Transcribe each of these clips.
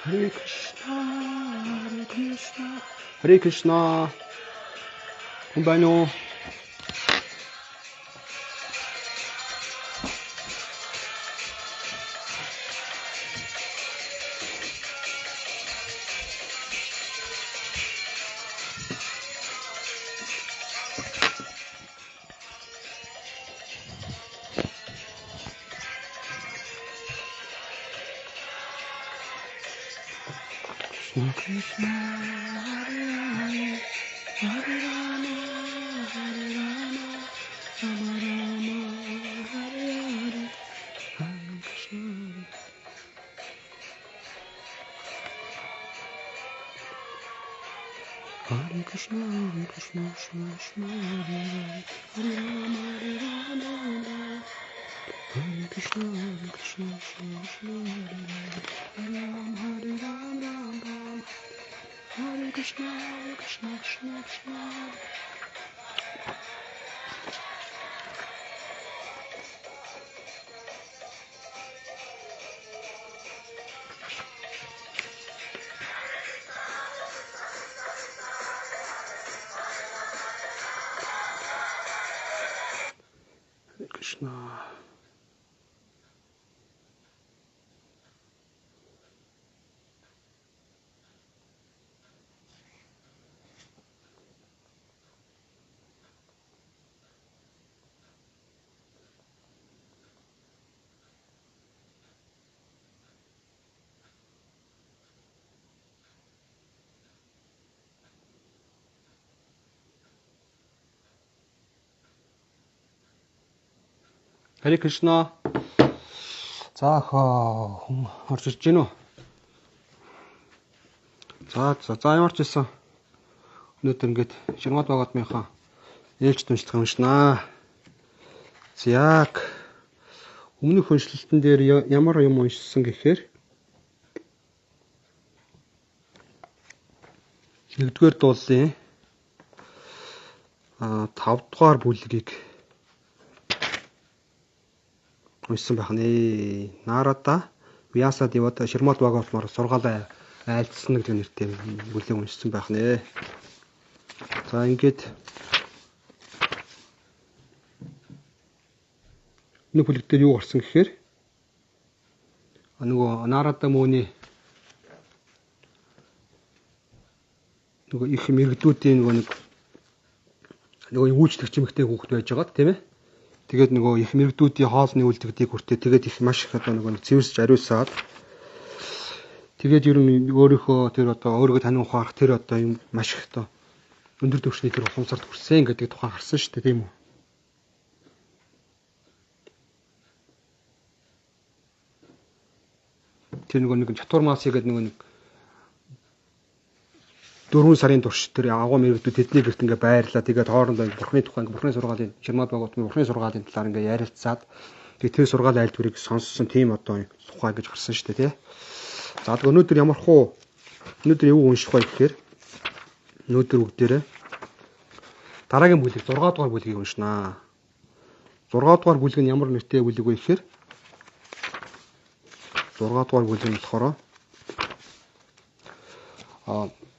Hare Krishna, Hare Krishna, Hare Krishna. Хүн байна уу? Krishna Krishna, Hare Hare, Hare Rama, Hare Rama, Rama Rama, Hare Hare, Hare Krishna. Hare Krishna, Hare Krishna, Krishna Krishna, Hare Hare, Hare Rama, Hare Rama, Rama. Hare Krishna, Hare Krishna, Krishna Krishna, Hare Hare, Hare Rama, Hare Rama, Rama Rama. Hare Krishna, Hare Krishna, Krishna Krishna. Hare Krishna. Hare Krishna. За хүн орж ирж гинүү. За за за ямар ч байсан өнөөдөр ингээд Шримад Бхагаватмынхаа ээлж дүншлэх уншнаа. За яг өмнөх уншлалтан дээр ямар юм уншсан гэхээр нэгдүгээр дуулын 5 дугаар бүлгийг уншсан байх нэ. Нарада Вьяса Девата Шримад Бхагаватмаар сургаалаа айлдсан гэдэг нэртэй бүлгийг уншсан байх нэ. За ингээд нэг бүлэг дээр юу гарсан гэхээр нөгөө Нарада мөний нөгөө их мэрэгдүүдийн нөгөө үйлчлэгч эмэгтэй хүүхэд байж байгаад тийм ээ. Тэгээд нөгөө их мэрэгдүүдийн хоолны үлдэгдийг хүртээ тэгээд их маш их одоо нөгөө цэвэрсэж ариусаад тэгээд ер нь өөрийнхөө тэр одоо өөрийгөө танин ухаарах тэр одоо юм маш их одоо өндөр түвшний тэр ухамсарт хүрсэн гэдэг тухай гарсан шүү дээ, тийм үү? Тэр нөгөө нэг чатурмаси гэдэг нөгөө нэг 4 сарын турш тэр агуу мэрэгдүүд тэдний гэрт ингээ байрлаа. Тэгээд хоорондоо бурхны тухай ингээ бурхны сургаалын Шримад Бхагаватмын бурхны сургаалын талаар ингээ ярилцаад тэгээд тэр сургаал айлтварыг сонссон тийм одоо тухай гэж гарсан шүү дээ, тий. За тэгээд өнөөдөр ямар хуу өнөөдөр юу унших вэ гэхээр өнөөдөр бүгдээрээ дараагийн бүлэг 6 дугаар бүлгийг уншнаа. 6 дугаар бүлэг нь ямар нэртэй бүлэг вэ гэхээр 6 дугаар бүлэг нь болохоор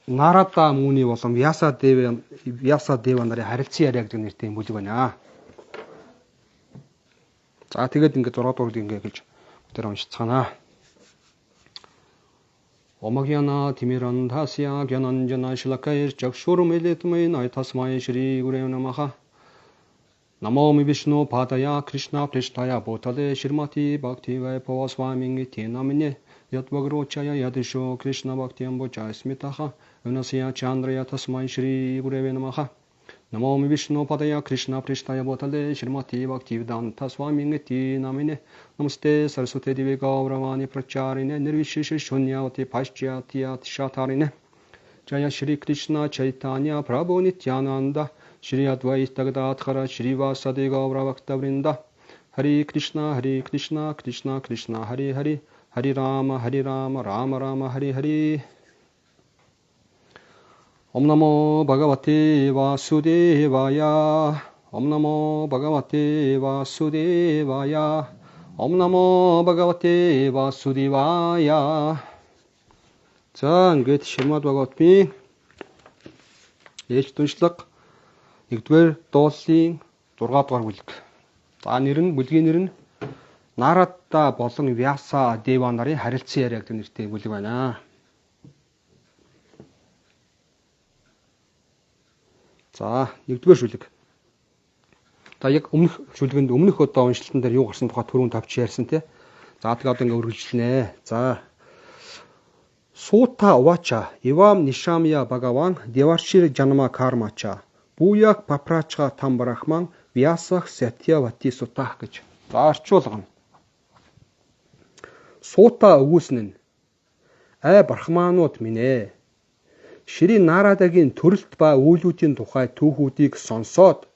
Нарада мөний болон Вьяса Дева нарын харилцан яриа гэдэг нэртэй бүлэг байна. За тэгээд ингээд 6 дугаар бүлгийг ингээд гэж бүгдээр уншицгаана. Омагьяна тимирандхасya гьянанджана шилакайр чакшурумилитмай найтасмай шри гурев намаха. Намо Вишну падая Кришна Приштая Бхутале Шримати Бхакти Вайбхава Сваминги Намине Ядвагрочая Ядишо Кришна Бхактиамбучая Смитаха Унасия Чандрая Тасмай Шри Гуреве Намаха. Намо Вишну падая Кришна Приштая Бхутале Шримати Бхакти Веданта Сваминги Намине Намасте Сарасвати Деви Гауравани Прачарине Нирвишеши Шуньявати Пашчатья Шатарине Джая Шри Кришна Чайтанья Прабху Нитьянанда Шри Адвайта Гададхара Шри Васади Гаура Бхакта Вринда. Харе Кришна Харе Кришна Кришна Кришна Харе Харе Харе Рама Харе Рама Рама Рама Харе Харе. Ом намо Бхагавате Васудевая. Ом намо Бхагавате Васудевая. Ом намо Бхагавате Васудевая. За ингээд Шримад Бхагаватын ээлж уншлага 1-р дууллын 6 дугаар бүлэг. За нэр нь бүлгийн нэр нь Нарада болон Вьяса Дева нарын харилцан яриа гэдэг нэртэй бүлэг байна. За 1-р шүлэг. За яг өмнөх шүлгэнд өмнөх одоо уншилтан дээр юу гарсан тухай түрүүн тавч ярьсан тий. За тэгээ одоо ингээ үргэлжлэнэ. За Сута Увача Ивам Нишамья Бхагаван Деваршир Жанма Кармача Буяк Папрачха Там Брахман Вьясах Сатьявати Сутах гэж. За орчуулгана. Сута өгүүлсэн нь ай брахманууд минь ээ. Шри Нарадагийн төрөлт ба үйлүүдийн тухай түүхүүдийг сонсоод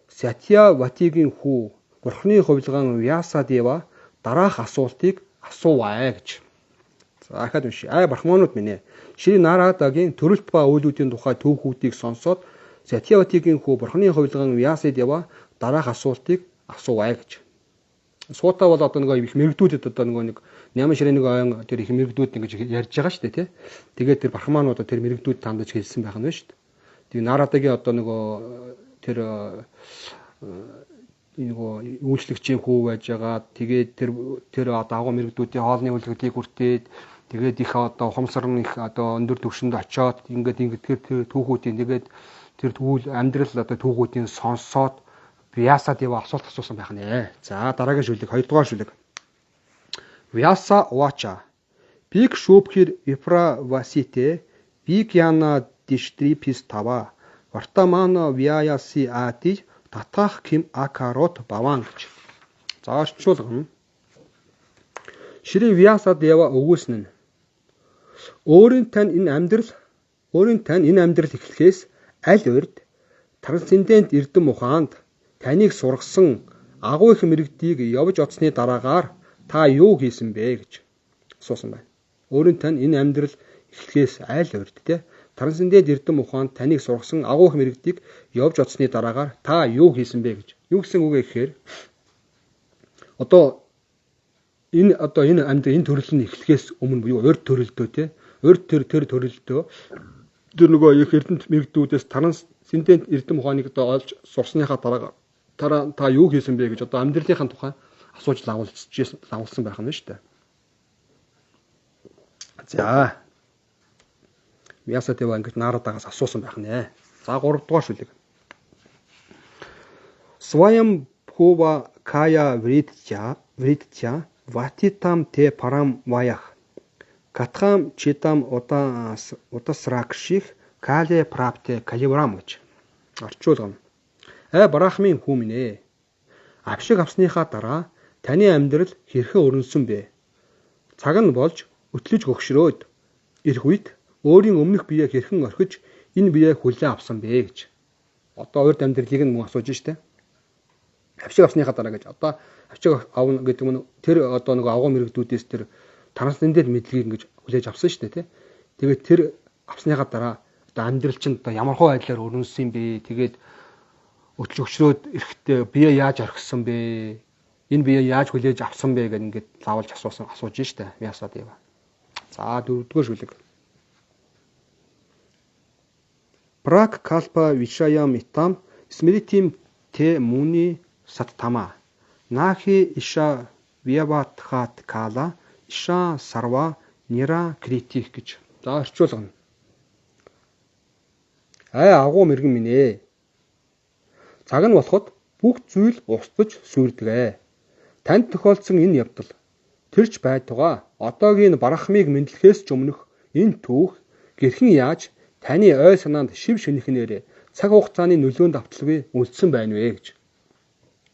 Сатьяватигийн хүү Бурхны хувилгаан Вьясадева дараах асуултыг асууваа гэж. За ахад уншия. Ай брахманууд минь ээ. Шри Нарадагийн төрөлт ба үйлүүдийн тухай түүхүүдийг сонсоод Сатьяватигийн хүү Бурхны хувилгаан Вьясадева дараах асуултыг асууваа гэж. Суута бол одоо нөгөө их мэрэгдүүдэд одоо нөгөө нэг 8 ширээ нэг ойн тэр их мэрэгдүүд ингэж ярьж байгаа шүү дээ тий. Тэгээд тэр брахманууд тэр мэрэгдүүд тандаж хэлсэн байх нь шүү дээ. Тэгээ Нарадагийн одоо нөгөө тэр нөгөө үйлчлэгчийн хүү байж байгаа. Тэгээд тэр одоо агуу мэрэгдүүдийн хоолны үлгэдийг хүртээд тэгээд их одоо ухамсар нь их одоо өндөр түвшинд очиод ингээд тэр түүхүүдийн тэгээд тэр түүл амьдрал одоо түүхүүдийн сонсоод Вьясадева асуулт асуусан байх нэ. За дараагийн шүлэг 2 дугаар шүлэг. Вьяса Увача Биг Шубхир Виправасите Вигьяна Диштрипис тава Вартамана Вьяяси Ати Татах Ким Акарот Баван гэж. За орчуулгана. Шри Вьясадева өгүүлсэн нь өөрийн тань энэ амьдрал эхлэхээс аль урд трансцендент эрдэм ухаанд таныг сургасан агуу их мэрэгдийг явж оцсны дараагаар та юу хийсэн бэ гэж асуусан байна. Өөрийн тань энэ амьдрал эхлэхээс аль урд те трансцендент эрдэм ухаанд таныг сургасан агуу их мэрэгдийг явж оцсны дараагаар та юу хийсэн бэ гэж. Юу гэсэн үг вэ гэхээр одоо энэ амьдрал энэ төрөл нь эхлэхээс өмнө буюу урд төрөлдөө те урд тэр төрөлдөө тэр нөгөө их эрдэмт мэрэгдүүдээс трансцендент эрдэм ухааныг одоо олж сурсныхаа дараагаар та юу хийсэн бэ гэж одоо амьдралынхаа тухай асууж лавлсан байх нь шүү дээ. За Вьясадева ингэж Нарадагаас асуусан байх нэ. За 3 дугаар шүлэг. Сваям бхува кая вритча ватитам те парам ваях катхам читам удасракших кале прапте калибрам гэж орчуулгана. Ай брахмын хүү минь ээ. Авшиг авсныхаа дараа таны амьдрал хэрхэн өрнөсөн бэ? Цаг нь болж өтлөж гөгшрөөд ирэх үед өөрийн өмнөх биеэ хэрхэн орхиж энэ биеэ хүлээн авсан бэ гэж. Одоо урд амьдралыг нь мөн асууж штэ. Авшиг авсныхаа дараа гэж. Одоо авшиг авна гэдэг нь тэр одоо нөгөө агуу мэрэгдүүдээс тэр трансцендент мэдлэгийг ингэж хүлээж авсан штэ тий. Тэгээд тэр авсныхаа дараа одоо амьдрал чинь одоо ямар хөө байдлаар өрнөсөн бэ? Тэгээд өчлөгчрөөд эрэхтэй бие яаж орхисон бэ? Энэ бие яаж хүлээж авсан бэ гэдэг ингээд лавлж асууж штэ. Вьясадева. За 4-р шүлэг. Прак калпа вишаям итам смритим те муни саттама нахи иша вьяватхат кала иша сарва нира критик гэж. За орчуулгана. Ай агуу мэрэгэн минь ээ. Цаг нь болоход бүх зүйл устж сүрдэг ээ. Танд тохиолдсон энэ явдал тэрч байтугай одоогийн брахмыг мэдлэхээс ч өмнөх энэ түүх гэрхэн яаж таны ой санаанд шив шинэхнээр цаг хугацааны нөлөөнд авталгүй үлдсэн байна вэ гэж.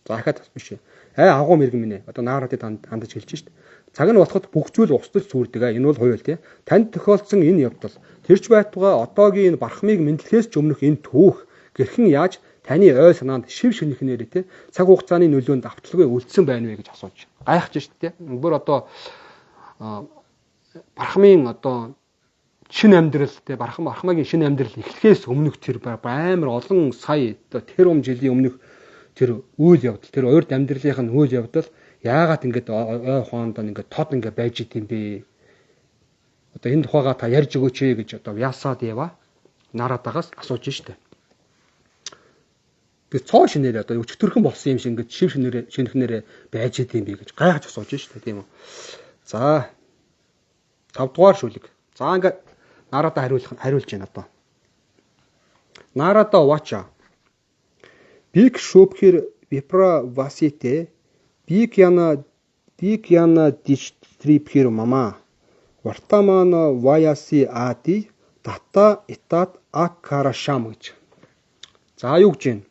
За ахаад биш. Ай агуу мэрэгэн минь ээ. Одоо Нарадыг хандаж хэлж шít. Цаг нь болоход бүх зүйл устж сүрдэг ээ. Энэ бол хууль тий. Танд тохиолдсон энэ явдал тэрч байтугай одоогийн энэ брахмыг мэдлэхээс ч өмнөх энэ түүх гэрхэн яаж таны ой санаанд шив шинэхнээр те цаг хугацааны нөлөөнд авталгүй үлдсэн байна вэ гэж асууж гайхаж шít те. Бүр одоо Брахмын одоо шинэ амьдрал те Брахмагийн шинэ амьдрал эхлэхээс өмнөх тэр амар олон сая одоо тэр ум жилийн өмнөх тэр үйл явдал, тэр урд амьдралынх нь үйл явдал яагаад ингэж ой ухаанд ингээд тод ингээд байж идэм бэ? Одоо энэ тухайгаа та ярьж өгөөч гэж одоо Вьяса Дева Нарадагаас асууж штэ. Тэгээ цоо шинээр одоо өчтөрхөн болсон юм шиг ингээд шив шинээр шинэхнээр байж идэм бэ гэж гайхаж асууж штэ, тийм үү. За 5 дугаар шүлэг. За ингээд Нарада хариулж байна одоо. Нарада вача. Бик шүбхэр випра васите бикяна дикяна диштрипхэр мама. Вартамана ваяси ати тата итат акарашам гэж. За юу гэж байна?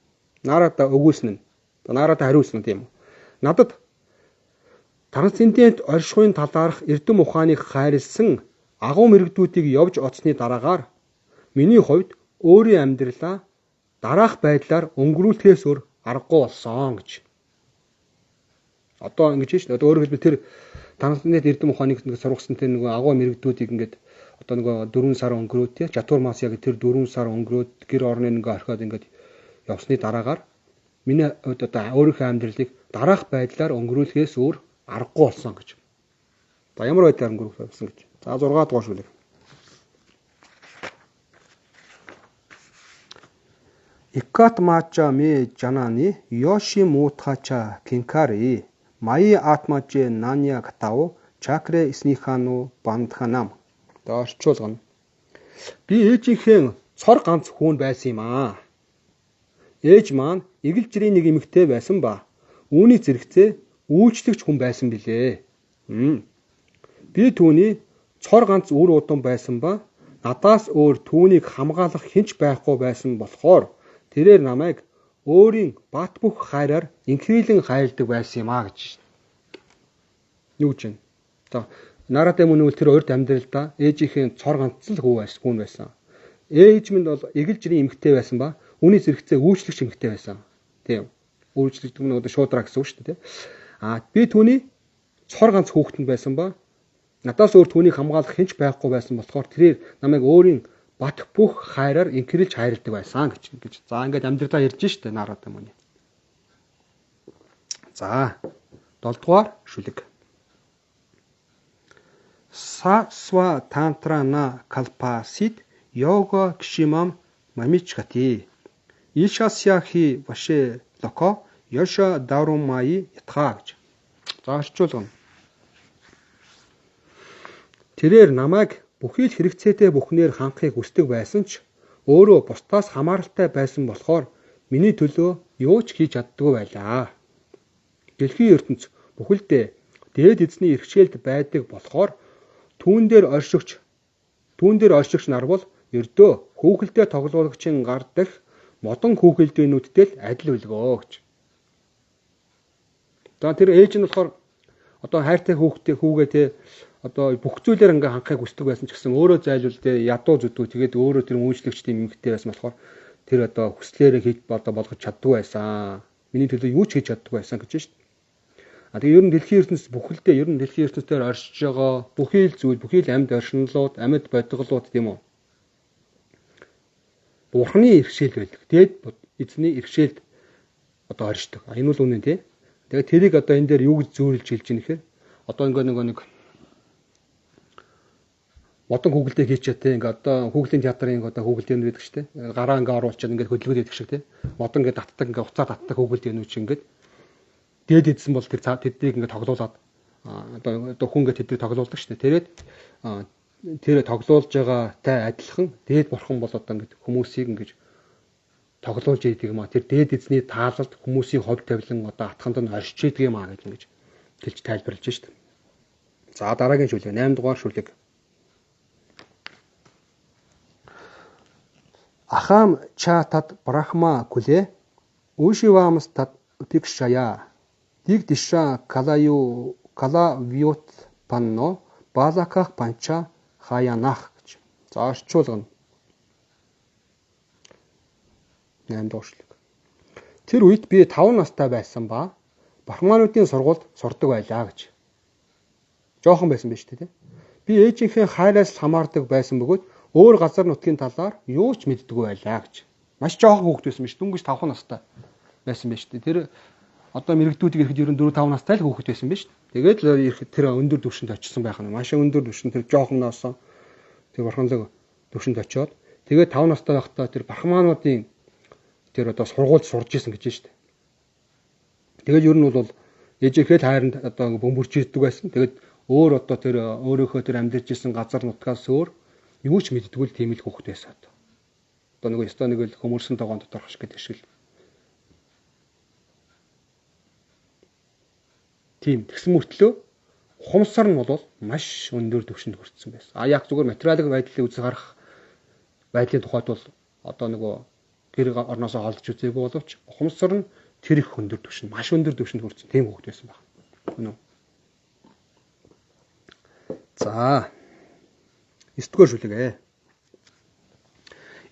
Нарада өгүүлсэн нь. Нарада хариулсан тийм үү. Надад трансцендент оршихуйн талаарх эрдэм ухааныг хайрлсан агуу мэрэгдүүдийг явж оцсны дараагаар миний хувьд өөрийн амьдралаа дараах байдлаар өнгөрүүлэхээс өөр аргагүй болсон гэж. Одоо ингэж шээ. Одоо өөрөөр хэлбэл тэр трансцендент эрдэм ухааныг нэг сургасан тэр нөгөө агуу мэрэгдүүдийг ингээд одоо нөгөө 4 сар өнгөрөөд те Чатурмас яг тэр 4 сар өнгөрөөд гэр орны ингээ орхиод ингээд явсны дараагаар миний хувьд одоо өөрийнхөө амьдралыг дараах байдлаар өнгөрүүлэхээс өөр аргагүй болсон гэж. За ямар байдлаар өнгөрүүлэх болсон гэж. За 6 дугаар шүлэг. Икат мача ме жанани йоши мутхача кинкари майи атмаче нанья катао чакре снихану бандханам. За орчуулгана. Би ээжийнхээ цор ганц хүүн байсан юм аа. Ээж маань эгэл жирийн нэг эмэгтэй байсан ба үүний зэрэгцээ үйлчлэгч хүн байсан билээ. Би түүний цор ганц үр удам байсан ба надаас өөр түүнийг хамгаалах хинч байхгүй байсан болохоор тэрээр намайг өөрийн бат бөх хайраар инхрийлэн хайрладаг байсан юм а гэж. Юу гэж вэ? За Нарада мөн үл тэр урд амьдралдаа ээжийнхээ цор ганц л хүү байсан хүн байсан. Ээж минь бол эгэл жирийн эмэгтэй байсан ба үүний зэрэгцээ үйлчлэгч эмэгтэй байсан. Тийм. Үйлчлэгч гэдэг нь одоо шуудраа гэсэн үг шүү дээ. А би түүний цор ганц хүүхэд нь байсан ба надаас өөр түүнийг хамгаалах хинч байхгүй байсан болохоор тэрээр намайг өөрийн бат бүх хайраар инхрийлж хайрладаг байсан гэж ингэж. За ингээд амьдралаа ярьж штэ Нарада мөний. За 7 дугаар шүлэг. Сасва тантрана калпасит йога кшимам мамичгати. Ишасяхи ваше локо ёша дарумаи ятха гэж. За орчуулгана. Тэрээр намайг бүхий л хэрэгцээтэй бүхнээр хангахыг хүсдэг байсан ч өөрөө бусдаас хамааралтай байсан болохоор миний төлөө юу ч хийж чаддаггүй байлаа. Дэлхийн ертөнц бүхэлдээ дээд эзний иргэшээлд байдаг болохоор түүн дээр оршигч нар бол ердөө хүүхэлдэй тоглуулагчийн гар дах модон хүүхэлдэйнүүдтэй л адил үлгөө гэж. За тэр ээж нь болохоор одоо хайртай хүүхдээ хүүгээ те одоо бүх зүйлээр ингээ хангахыг хүсдэг байсан ч гэсэн өөрөө зайлвал те ядуу зүдүү тэгээд өөрөө тэр үйлчлэгчдийн эмэгтэй байсан болохоор тэр одоо хүслээрээ хийж одоо болгож чаддгүй байсан. Миний төлөө юу ч хийж чаддгүй байсан гэж шүү дээ. А тэгээ ер нь дэлхийн ертөнц бүхэлдээ ер нь дэлхийн ертөнцийн оршиж байгаа бүхий л зүйл, бүхий л амьд оршинлууд, амьд бодголууд тийм үү? Бурхны иргэшээл байдаг. Дээд эзний иргэшээлд одоо оршдог. Энэ бол үнэн тий. Тэгээ тэрийг одоо энэ дээр юу гэж зөөрлж хэлж ийм гэхээр одоо ингээ нөгөө нэг модон хүүгэлдээ хийчээ те ингээ одоо хүүглийн театрын одоо хүүгэлдээ гэдэг шүү дээ. Гараа ингээ оруулчаад ингээ хөдөлгөөд байдаг шиг те. Модон ингээ татдаг ингээ уцаа татдаг хүүгэлдээ чи ингээ дээд эзэн бол тэр тэднийг ингээ тоглуулад одоо хүн ингээ тэднийг тоглуулдаг шүү дээ. Тэгээд тэр тоглуулж байгаатай адилхан дээд бурхан бол одоо ингээ хүмүүсийг ингээ тоглуулж идэг юм а. Тэр дээд эзний таалалд хүмүүсийн хов тавилан одоо атханд нь оршиж идэг юм а гэж ингэж хэлж тайлбарлаж шүү дээ. За дараагийн шүлэг 8 дугаар шүлэг. Ахам ча тат брахма күлэ Ушивамс тат упикшая Диг диша калаю калавиот панно балаках панча хаянах гэж. За орчуулгана. 8 дугаар шүлэг. Тэр үед би 5 настай байсан ба Брахмануудын сургуульд сурдаг байлаа гэж. Жохон байсан биз дээ, тэ? Би ээжийнхээ хайраас л хамаардаг байсан бөгөөд өөр газар нутгийн талаар юу ч мэддэггүй байлаа гэж. Маш жоохон хүүхэд байсан биз, дөнгөж 5 настай байсан биз дээ. Тэр одоо мэрэгдүүдийг ирэхэд ер нь 4 5 настай л хүүхэд байсан биз. Тэгээд л тэр өндөр түвшинд очсон байх нь. Маш өндөр түвшинд тэр жоохоноос тэр бурханлаг түвшинд очиод тэгээд 5 настай байхдаа тэр брахмануудын тэр одоо сургуульд сурж исэн гэж байна шүү дээ. Тэгээд ер нь бол ээжийнхээ л хайранд одоо бөмбөрч ирдэг байсан. Тэгээд өөр одоо тэр өөрөөхөө тэр амьдарч исэн газар нутгаас өөр юу ч мэддэггүй л тийм л хүүхэд байсан одоо. Одоо нөгөө ёстой нэг л хөмөрсөн тогоон доторх шиг гэдэг шиг л. Тийм тэгсэн мөртлөө ухамсар нь бол маш өндөр түвшинд хүрсэн байсан. А яг зүгээр материалын байдлыг үзэх харах байдлын тухайд бол одоо нөгөө гэр орноосоо холдож үзээгүй боловч ухамсар нь тэр их өндөр түвшинд, маш өндөр түвшинд хүрсэн тийм хүүхэд байсан байна. Үнэн. За. 9-р шүлэг ээ.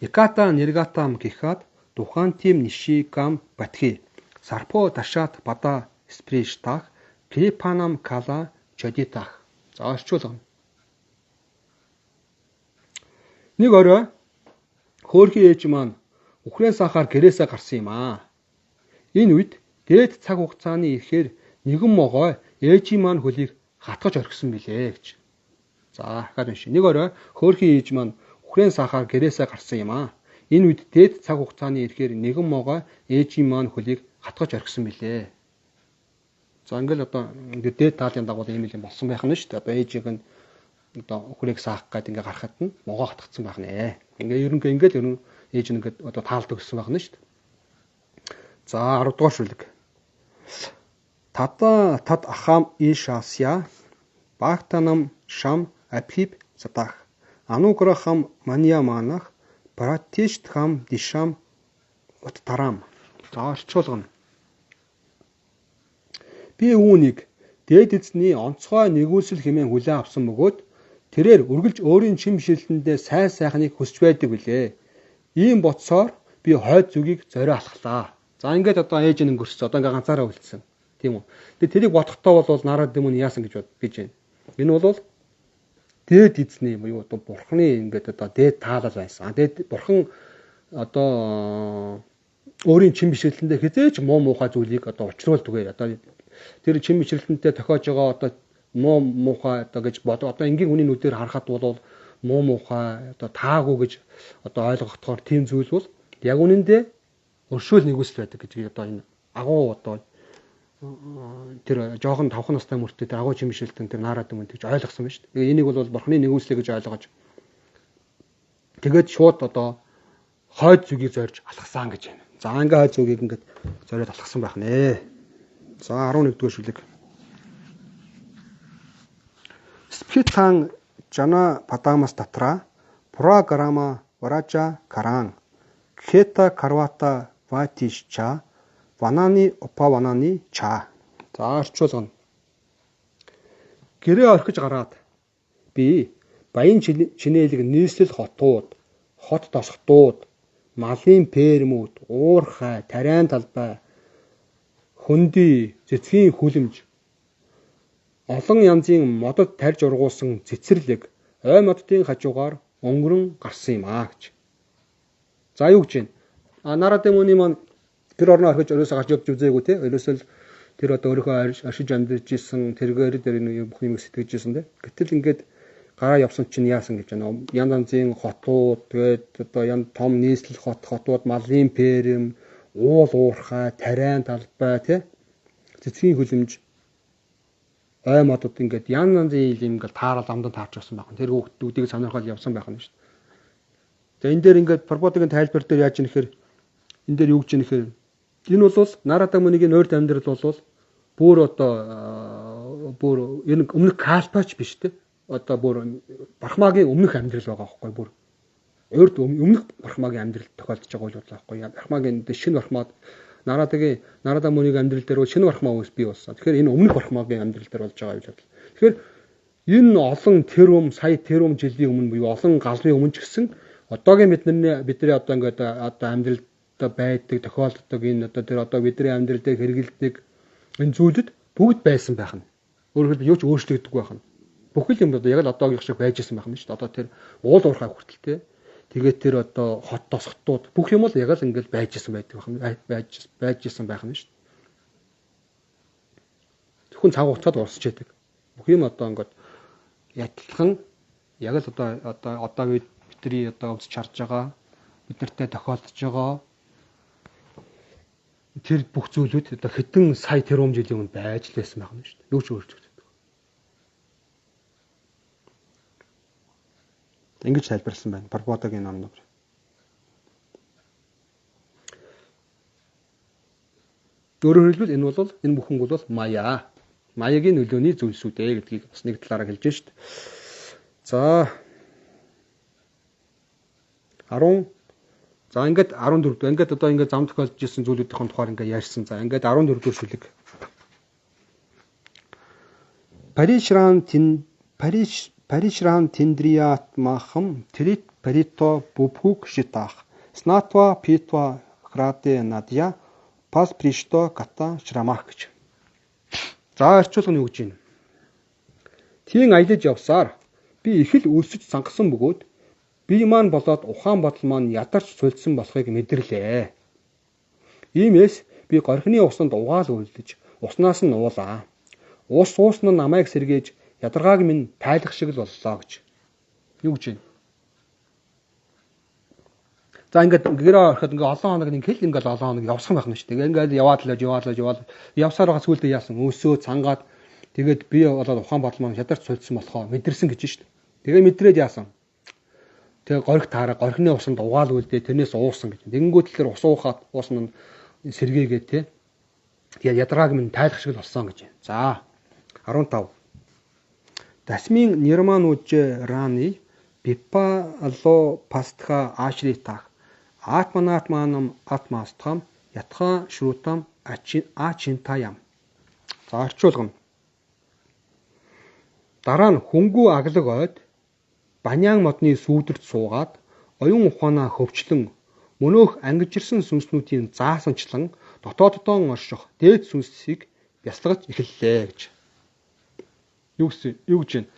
Иката ниргатам гихат духантим нишикам батхи сарпо дашат бада сприштах крипанам кала чодитах. За орчуулга. Нэг орой хөөрхий ээж маань үхрийн сахаар гэрээсээ гарсан юм аа. Энэ үед дээд цаг хугацааны ихээр нэгэн могой ээжийн маань хөлийг хатгаж орхисон билээ гэж. За дахиад уншия. Нэг орой хөөрхий ээж маань үхрийн сахаар гэрээсээ гарсан юм аа. Энэ үед дээд цаг хугацааны ихээр нэгэн могой ээжийн маань хөлийг хатгаж орхисон билээ. За ингээл одоо ингээд дээд таалын дагуу ийм юм болсон байх нь шүү дээ. Одоо ээжийг нь одоо үхрийг саах гээд ингээ гарахад нь могоо хатгацсан байх нэ. Ингээ ер нь ингээл ер нь ээж нь ингээд одоо таалдаг гэсэн байх нь шүү дээ. За 10 дугаар шүлэг. Тада тад ахам ишасya бактанам шам апхип сатах ануграхам маньяманах пратиштхам дишам уттарам. За орчуулгана. Би үүнийг дээд эзний онцгой нэгүсэл хэмээн хүлээн авсан бөгөөд тэрээр үргэлж өөрийн чин бишрэлтэндээ сайн сайхныг хүсч байдаг билээ. Ийм бодсоор би хойд зүгийг зорио алхлаа. За ингээд одоо ээж нь өнгөрсөн. Одоо ингээд ганцаараа үлдсэн. Тийм үү. Тэгээ тэрийг бодохдоо бол нараад юм яасан гэж бод гэж байна. Энэ бол дээд эзний буюу одоо бурхны ингээд одоо дээд таалал байсан. Дээд бурхан одоо өөрийн чин бишрэлтэндээ хизээч муу муухай зүйлийг одоо учруулдаг. Одоо тэр чин бишрэлтэнтэй тохиож байгаа одоо муу муухай одоо гэж бод одоо энгийн хүний нүдээр харахад бол муу муухай одоо таагүй гэж одоо ойлгохдохоор тийм зүйл бол яг үнэндээ өршөөл нэгүсэл байдаг гэж одоо энэ агуу одоо тэр жоохон 5 настай мөртөө тэр агуу чин бишрэлтэн тэр нараад юм гэж ойлгосон байна шүү дээ. Тэгээ энийг бол бурхны нэгүслээ гэж ойлгож тэгээд шууд одоо хойд зүгийг зорж алхсан гэж байна. За ингээ хойд зүгийг ингээд зориод алхсан байх нэ. За 11-р шүлэг. Спхитан жана падамас татра програма ваража каран кхета карвата ватишча ванани упаванани ча. За орчуулгана. Гэрээ орхиж гараад би баян чинээлэг нийслэл хотууд, хот тосготууд, малын фермүүд, уурхай, тариан талбай, хөндөй, цэцгийн хүлэмж, олон янзын модод тарж ургуулсан цэцэрлэг ой моддын хажуугаар өнгөрөн гарсан юм аа гэж. За юу гэж байна? А Нарада мөний маань тэр орноо орхиж өрөөсөө гарч явж үзээгүй те. Ерөөсөө л тэр одоо өөрийнхөө оршиж амьдарч исэн тэргээр тэр бүх юм сэтгэж исэн те. Гэтэл ингээд гараа явсан чинь яасан гэж байна. Янз янзын хотууд, тэгээд одоо ян том нийслэл хот, хотууд, малын ферм, уул уурхай, тариан талбай те. Цэцгийн хүлэмж ой модод ингээд янз янзын юм ингээд таарал амдан таарч явсан байх. Тэр хүүхдүүдийг сонирхол явсан байх нь шүү дээ. За энэ дээр ингээд Прабхупадагийн тайлбар дээр яаж юм нэхэр энэ дээр юу гэж юм нэхэр энэ бол Нарада мөнийг нойрд амьдрал бол бүр одоо бүр энэ өмнөх калпач биш те. Одоо бүр Брахмагийн өмнөх амьдрал байгаа байхгүй бүр. Урд өмнөх Брахмагийн амьдрал тохиолдож байгаа үйл явдал байхгүй. Брахмагийн шинэ Брахмад Нарадагийн Нарада мөнийг амьдрал дээр бол шинэ Брахма үүс бий болсон. Тэгэхээр энэ өмнөх Брахмагийн амьдрал дээр болж байгаа үйл явдал. Тэгэхээр энэ олон тэрбум сая тэрбум жилийн өмнө буюу олон галын өмнө ч гэсэн одоогийн бидний одоо ингээд одоо амьдрал одоо байдаг, тохиолддог энэ одоо тэр одоо бидний амьдрал дээр хэрэгэлдэг энэ зүйлүүд бүгд байсан байх нь. Өөрөөр хэлбэл юу ч өөрчлөгддөггүй байх нь. Бүхэл юм одоо яг л одоогийнх шиг байж исэн байх нь шүү дээ. Одоо тэр уул уурхай хүртэл те. Тэгээд тэр одоо хот тосготууд бүх юм л яг л ингээл байж исэн байдаг байх нь байж исэн байх нь шүү дээ. Зөвхөн цаг хугацаанд урсч яадаг. Бүх юм одоо ингээд яталхан яг л одоо бидний одоо үзэж харж байгаа, бид нартай тохиолдож байгаа тэр бүх зүйлүүд одоо хэдэн сая тэрбум жилийн өмнө байж л байсан байх нь шүү дээ. Юу ч өөрчлөгддөг. Ингэж тайлбарласан байна. Прабхупадагийн номноор. Өөрөөр хэлбэл энэ бол энэ бүхэн бол маяа. Маягийн нөлөөний зүйлсүүд ээ гэдгийг бас нэг талаараа хэлж шít. За 10 за ингээд 14 дэх ингээд одоо ингээд зам тохиолдож исэн зүйлүүдийн тухаар ингээд ярьсан. За ингээд 14 дэх шүлэг. Паришран тиндриятмахам трит парито бубхук шитах. Снатва питва храде надья пас пришто ката шрамах гэж. За орчуулга нь юу гэж байна? Тийм аялаж явсаар би их л өлсөж цангасан бөгөөд би маань болоод ухаан бодол маань ядарч сулдсан болохыг мэдэрлээ. Иймээс би горхины усанд угаал үйлдэж уснаас нь уулаа. Ус уусна нь намайг сэргээж ядаргааг минь тайлах шиг л боллоо гэж. Юу гэж байна? За ингээд гэрээ ороход ингээд олон хоног нэг хэл ингээд олон хоног явсан байх нь шүү дээ. Ингээд яваад л яваад явсаар байгаа сүулдэ яасан өөсөө цангаад тэгээд би болоод ухаан бодол маань ядарч сулдсан болохоо мэдэрсэн гэж шүү дээ. Тэгээ мэдрээд яасан. Тэгээ горих таараа горхины усанд угаал үлдээ тэрнээс уусан гэж. Тэгэнгүүт тэр ус уухаад уусан нь сэргээгээ те. Тэгээ ядаргааг минь тайлах шиг л болсон гэж. За 15. Тасмин нирмануж рани бипало пастха ашритах атманатманам атмастхам ятха шрутам ачинтаям. За орчуулгана. Дараа нь хөнгүү аглаг ойд банян модны сүүдэрт суугаад оюун ухаанаа хөвчлөн мөнөөх ангижирсан сүнснүүдийн заасанчлан дотооддоо орших дээд сүнсийг бясалгаж эхэллээ гэж. Юу гэсэн юу гэж байна?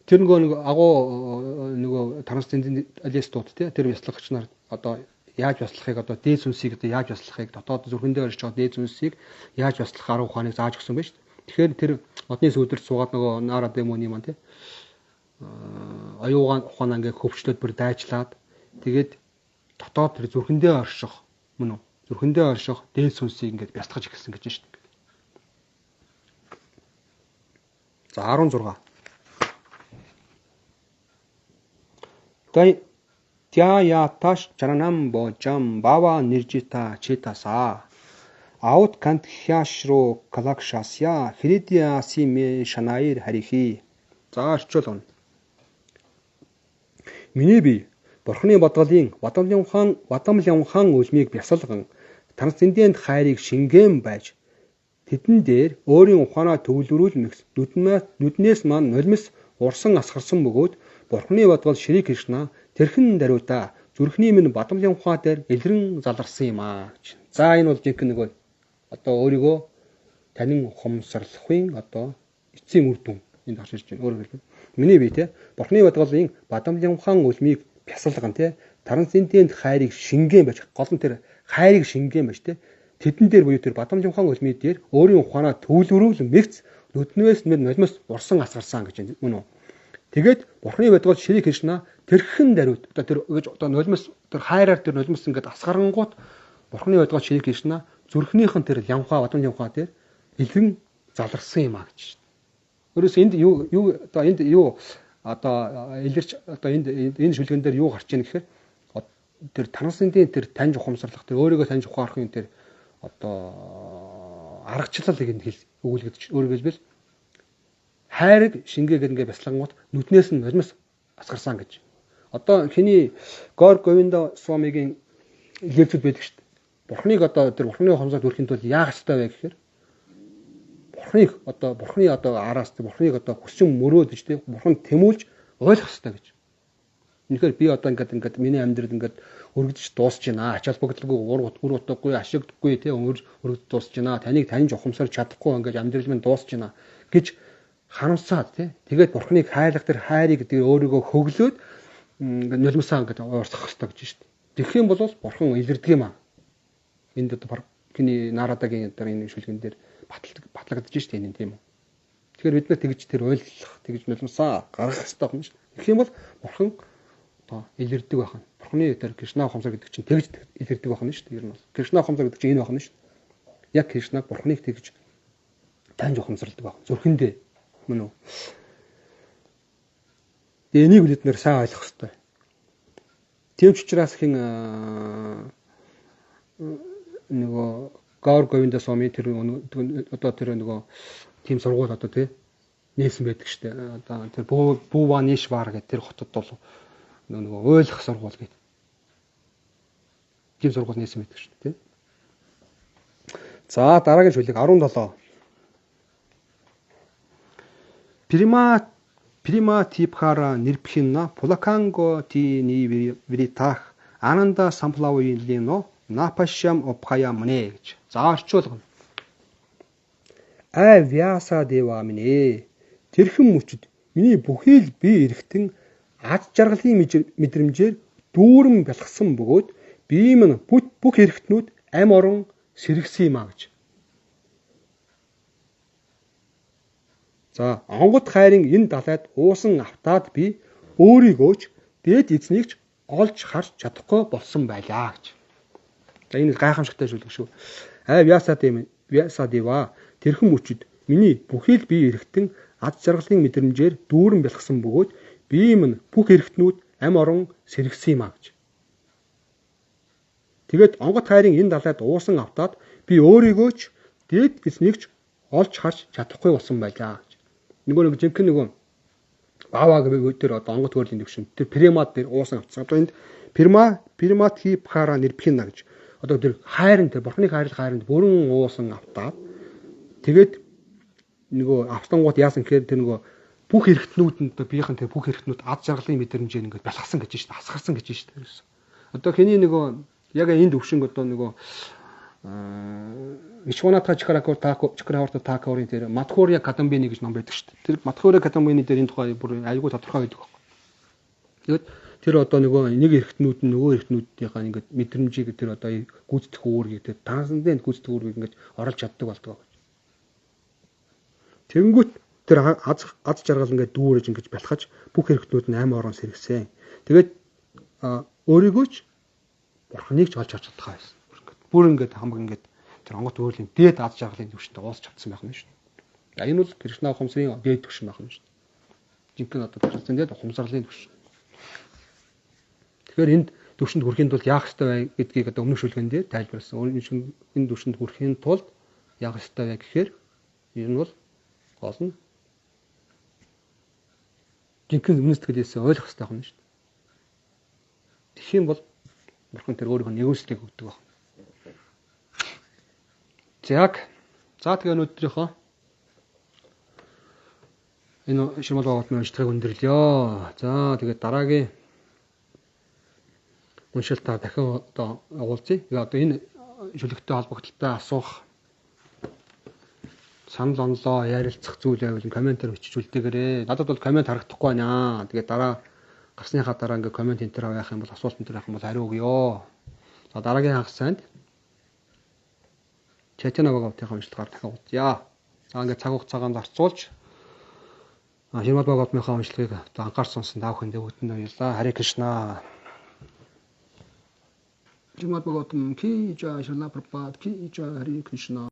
Тэр нөгөө нэг агуу нөгөө трансценденталистууд тий тэр бясалгагч нар одоо яаж бясалгахыг одоо дээд сүнсийг одоо яаж бясалгахыг дотоод зүрхэндээ орж байгаа дээд сүнсийг яаж бясалгах арга ухааныг зааж өгсөн байж шүү дээ. Тэгэхээр тэр модны сүүдэрт суугаад нөгөө Нара Демоны маань тий оюугаан ухаанаа ингээ хөвчлөөд бүр дайчлаад тэгээд дотоод тэр зүрхэндээ орших мөн үү зүрхэндээ орших дээд сүнсийг ингээд бясалгаж эхэлсэн гэж шүү дээ. За 16. Тяяташ чаранам божам бава ниржита читаса аут кантхяшро калакшасya хридяси ме шанаир харихи. За орчуулгана. Миний бие Бурхны бодголын Вадамлын хаан үлмийг бясалган трансцендент хайрыг шингээн байж тэдэн дээр өөрийн ухаанаа төвлөрүүлмэгс нүднээс маань нулимс урсан асгарсан бөгөөд Бурхны бодгол Шри Кришна тэрхэн даруйда зүрхний минь Бадамлын ухаан дээр элрэн заларсан юм аа гэж. За энэ бол жинхэнэ нөгөө одоо өөрийгөө танин ухамсарлахын одоо эцсийн үр дүн энд гарч ирж байна. Өөрөөр хэлбэл миний бие те Бурхны бодголын Бадамлын ухаан үлмийг бясалган те трансцендент хайрыг шингээн байж гол нь тэр хайрыг шингээн байж те тэдэн дээр буюу тэр Бадамлын ухаан үлмий дээр өөрийн ухаанаа төвлөрүүл мэгц нүднээс минь нулимс урсан асгарсан гэж байна. Мөн үү? Тэгээд Бурхны бодгол Шри Кришна тэрхэн даруйд одоо тэр гэж одоо нулимс тэр хайраар тэр нулимс ингээд асгарангуут Бурхны бодгол Шри Кришна зүрхнийхэн тэр лямхаа бадам лямхаа дээр элгэн заларсан юм а гэж. Өөрөөс энд юу одоо энд юу одоо илэрч одоо энд энэ шүлгэн дээр юу гарч ийн гэхээр тэр трансцендент тэр таньж ухамсарлах тэр өөрийгөө таньж ухаарахын тэр одоо аргачлалыг энд хэл өгүүлэгдэж өөрөөр хэлбэл хайрыг шингээгээд ингээ бясалгангууд нүднээс нь нулимс асгарсан гэж. Одоо хиний Гор Говинда Свамигийн лекцүүд байдаг шүү дээ. Бурхныг одоо тэр Бурхны ухамсарт хүрэхин тулд яах ёстой вэ гэхээр Бурхныг одоо Бурхны одоо араас тэр Бурхныг одоо хүсэн мөрөөдөж тэр Бурхан тэмүүлж ойлгох ёстой гэж. Үнэхээр би одоо ингээд миний амьдрал ингээд өргөдөж дуусч байна. Ач холбогдолгүй, үр утгагүй, ашигдаггүй тий өргөдөж дуусч байна. Таныг таньж ухамсарч чадахгүй ингээд амьдрал минь дуусч байна гэж харамсаад тий. Тэгээд Бурхныг хайрлах тэр хайрыг тэр өөрийгөө хөглөөд ингээд нулимсаа ингээд уурсах хэрэгтэй гэж шүү дээ. Тэгэх юм бол Бурхан илэрдэг юм аа. Энд одоо хиний Нарадагийн одоо энэ шүлгэн дээр батлагдаж шүү дээ энэ тийм үү. Тэгэхээр бид нар тэгж тэр ойлгох, тэгж нулимсаа гаргах хэрэгтэй юм шүү. Тэгэх юм бол Бурхан одоо илэрдэг байх нь. Бурхны тэр Кришна ухамсар гэдэг чинь тэгж илэрдэг байх нь шүү дээ. Ер нь бол Кришна ухамсар гэдэг чинь энэ байх нь шүү дээ. Яг Кришнаг Бурхныг тэгж таньж ухамсарладаг байх. Зүрхэндээ мөн үү. Тэгээ энийг бид нэр сайн ойлгох хэрэгтэй. Тийм ч учраас хин нөгөө Гаур Говинда Свами тэр одоо тэр нөгөө тийм сургууль одоо тий нээсэн байдаг шүү дээ. Одоо тэр Буванишвар гэдэг тэр хотод бол нөгөө ойлгох сургууль гэдэг. Тийм сургууль нээсэн байдаг шүү дээ тий. За дараагийн шүлэг 17. Прима типхара нирпхинна пулаканго ти нивритах ананда самплавилино напашям опхаямне гэж. За орчуулгана. Ай Вяса дева минь ээ. Тэрхэн мөчд миний бүхий л бие эргэтэн аз жаргалын мэдрэмжээр дүүрэн бялхсан бөгөөд бие минь бүх эргэтнүүд ам орон сэргсэн юм а гэж. За онгод хайрын энэ далайд уусан автаад би өөрийгөө ч дээд эзнийг ч олж харж чадахгүй болсон байлаа гэж. За энэ гайхамшигтай шүлэг шүү. Ай Вяса дева тэрхэн мөчид миний бүхий л бие эргэтэн аз жаргалын мэдрэмжээр дүүрэн бялхсан бөгөөд бие минь бүх эргэтнүүд ам орон сэргсэн юм а гэж. Тэгээд онгод хайрын энэ далайд уусан автаад би өөрийгөө ч дээд эзнийг ч олж харж чадахгүй болсон байлаа гэж. Нөгөө нэг жинхэнэ нөгөө Бава гэдэг тэр одоо онгод хөрлийн төвшин тэр премад дээр уусан автсан. Одоо энд Приматхипхара нэрпхина гэж. Одоо тэр хайрын тэр Бурхны хайрлах хайранд бүрэн уусан автаад тэгээд нөгөө автангууд яасан гэхээр тэр нөгөө бүх эргэтнүүд нь одоо биеийн тэр бүх эргэтнүүд аз жаргалын мэдрэмжээр ингээд бялхсан гэж шít, асгарсан гэж шít. Одоо хэний нөгөө яг энэ төвшинг одоо нөгөө Вишванатха Чакраворта Такаурын тэр Мадхуря Кадамбини гэж ном байдаг шүү дээ. Тэр Мадхуря Кадамбини дээр энэ тухай бүр айгүй тодорхой байдаг байхгүй. Тэгээд тэр одоо нөгөө нэг эргэтнүүд нь нөгөө эргэтнүүдийнхаа ингээд мэдрэмжийг тэр одоо гүйцэтгэх үүргийг тэр трансцендент гүйцэтгэх үүргийг ингээд оруулж чаддаг болдог. Тэнгүүт тэр аз жаргал ингээд дүүрэж ингээд бялхаж бүх эргэтнүүд нь ам орон сэргсэн. Тэгээд өөрийгөө ч Бурхныг ч олж авч чадхаа байсан. Бүр ингээд хамаг ингээд тэр онгот өөрлийн дээд аз жаргалын төвшөнд уусч чадсан байх нь шүү дээ. Энэ бол Кришна ухамсарын дээд төвшин байх нь шүү дээ. Жинхэнэ одоо трансцендент ухамсарлын төвшин. Тэгэхээр энд төвшөнд хүрэхийн тулд яах ёстой вэ гэдгийг одоо өмнөх шүлгэн дээр тайлбарласан. Энэ төвшөнд хүрэхийн тулд яах ёстой вэ гэхээр энэ бол гол нь жинхэнэ өмнө сэтгэлээсээ ойлгох ёстой юм шүү дээ. Тэгэх юм бол Бурхан тэр өөрийнх нь нэгүслийг өгдөг байна. За тэгээ өнөөдрийнхөө энэ Шримад Бхагаватмын уншлагыг өндөрлөё. За тэгээд дараагийн уншилтаа дахин одоо уулзъя. Тэгээ одоо энэ шүлэгтэй холбогдлолтой асуух санал онлоо ярилцах зүйл байвал комментээр бичиж үлдээгээрэй. Надад бол коммент харагдахгүй байна. Тэгээ дараа гарсныхаа дараа ингээ коммент энэ төр байх юм бол асуулт энэ төр байх юм бол хариу өгье. За дараагийн хагас сайнд Чайтана Бхагаватынхаа уншлагаар дахин уулзъя. За ингээд цаг хугацаагаа зарцуулж Шримад Бхагаватынхаа уншлагыг одоо анхаарч сонсон та бүхэндээ бүгдэнд баярлалаа. Харе Кришна. Шримад Бхагаватам ки жай, Шрила Прабхупад ки жай, Харе Кришна.